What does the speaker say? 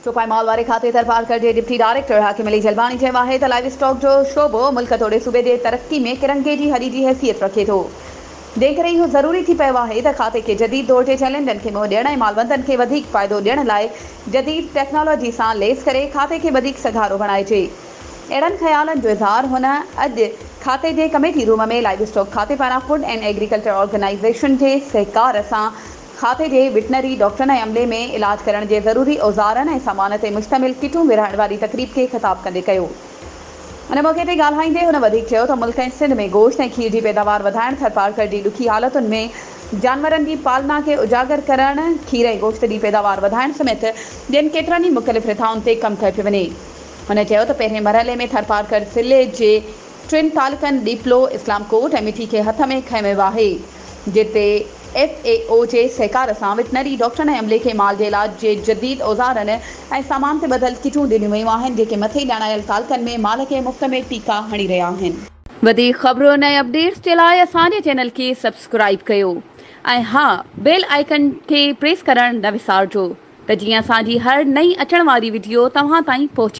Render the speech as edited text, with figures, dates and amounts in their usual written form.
چوپائي مال واري کاتي ٿرپارڪر جي ڊپٽي ڊائريڪٽر حاڪم علي جلباڻي چيو آهي ته لائيو اسٽاڪ جو شعبو ملڪ توڙي صوبي جي ترقي ۾ ڪرنگهي جي هڏي جي حيثيت رکي ٿو، جنهن ڪري اهو ضروري ٿي پيو آهي ته کاتي کي جديد دور جي چئلينجن کي منهن ڏيڻ ۽ مالوندن کي وڌيڪ فائدو ڏيڻ لاء جديد ٽيڪنالاجي سان ليس ڪري کاتي کي وڌيڪ سگهارو بڻائجي. اهڙن خيالن جو اظهار هن اڄ کاتي جي ڪميٽي روم ۾ لائيو اسٽاڪ کاتي پاران فوڊ اينڊ ايگريڪلچر آرگنائيزيشن جي سهڪار سان کاتي جي وٽنري ڊاڪٽرن ۽ عملي ۾ علاج ڪرڻ جي ضروري اوزارن ۽ سامان تي مشتمل ڪٽون ورهائڻ واري تقريب کي خطاب ڪندي ڪيو. ان موقعي تي ڳالهائيندي هن وڌيڪ چيو ته ملڪ ۽ سنڌ ۾ گوشت ۽ کير جي پيداوار وڌائڻ، ٿرپارڪر جي ڏکي حالتن ۾ جانورن جي پالنا کي اجاگر ڪرڻ، کير ۽ گوشت جي پيداوار وڌائڻ سميت ٻين ڪيترن ئي مختلف رٿائن تي ڪم ڪيو پيو وڃي. هن چيو ته پهرين مرحلي ۾ ٿرپارڪر ضلعي جي ٽن تعلقن ڏيپلو، اسلام ڪوٽ ۽ مٺي کي هٿ ۾ کنيو ويو آهي، جتي ايف اي او جي سهڪار سان وٽنري ڊاڪٽرن ۽ عملي کي مال جي علاج جي جديد اوزارن ۽ سامان تي ٻڌل ڪٽون ڏنيون ويون آهن، جيڪي مٿي ڄاڻايل تعلقن ۾ مال کي مفت ۾ ٽيڪا هڻي رهيا آهن. وڌيڪ خبرن ۽ اپڊيٽس جي لاء اسان جي چينل کي سبسڪرائيب ڪيو ۽ ها بيل آئيڪن کي پريس ڪرڻ نه وسارجو ته جيئن اسان جي هر نئين اچڻ واري وڊيو توهان تائين پهچي.